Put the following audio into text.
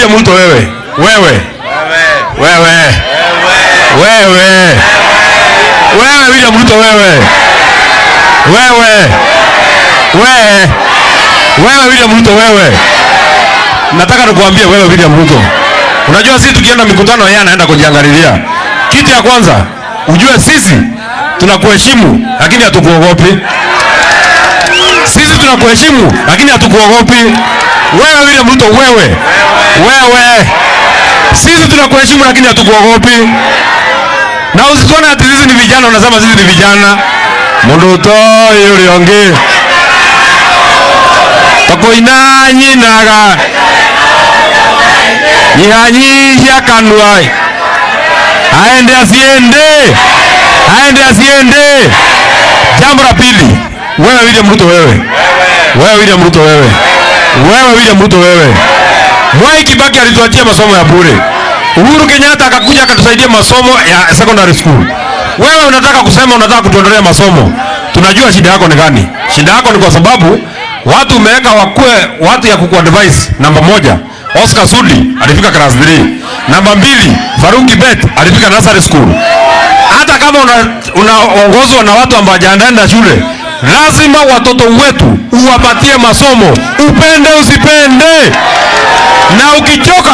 William Ruto wewe. Wewe. Wewe. Wewe. Wewe William Ruto wewe. Wewe. Wewe. Wewe William Ruto wewe. Nataka nikuambie wewe William Ruto. Unajua sisi tukienda mikutano yeye anaenda kujiangalilia. Kitu ya kwanza, ujue sisi tunakuheshimu lakini hatukuogopi. Sisi tunakuheshimu lakini hatukuogopi. Wewe William Ruto wewe. Wewe. Sisi tunakuheshimu lakini hatukuogopi. Na usituone ati sisi ni vijana, unasema sisi ni vijana. Mundu toyi uria ungi. Tokuina nyinaga. Nyihanyihia kanua. Aende asiende. Aende asiende. Jambo la pili, wewe William Ruto wewe. Wewe William Ruto wewe. Wewe William Ruto wewe. Mwai Kibaki alituachia masomo ya bure. Uhuru Kenyatta akakuja akatusaidia masomo ya secondary school. Wewe unataka kusema unataka kutuondolea masomo. Tunajua shida yako ni gani. Shida yako ni kwa sababu watu umeweka wakue watu ya kukuadvise. Namba 1, Oscar Sudi alifika class 3. Namba 2, Farouk Kibet alifika nursery school. Hata kama unaongozwa na watu ambao hawajaenda shule, lazima watoto wetu uwapatie masomo, upende usipende. Na ukichoka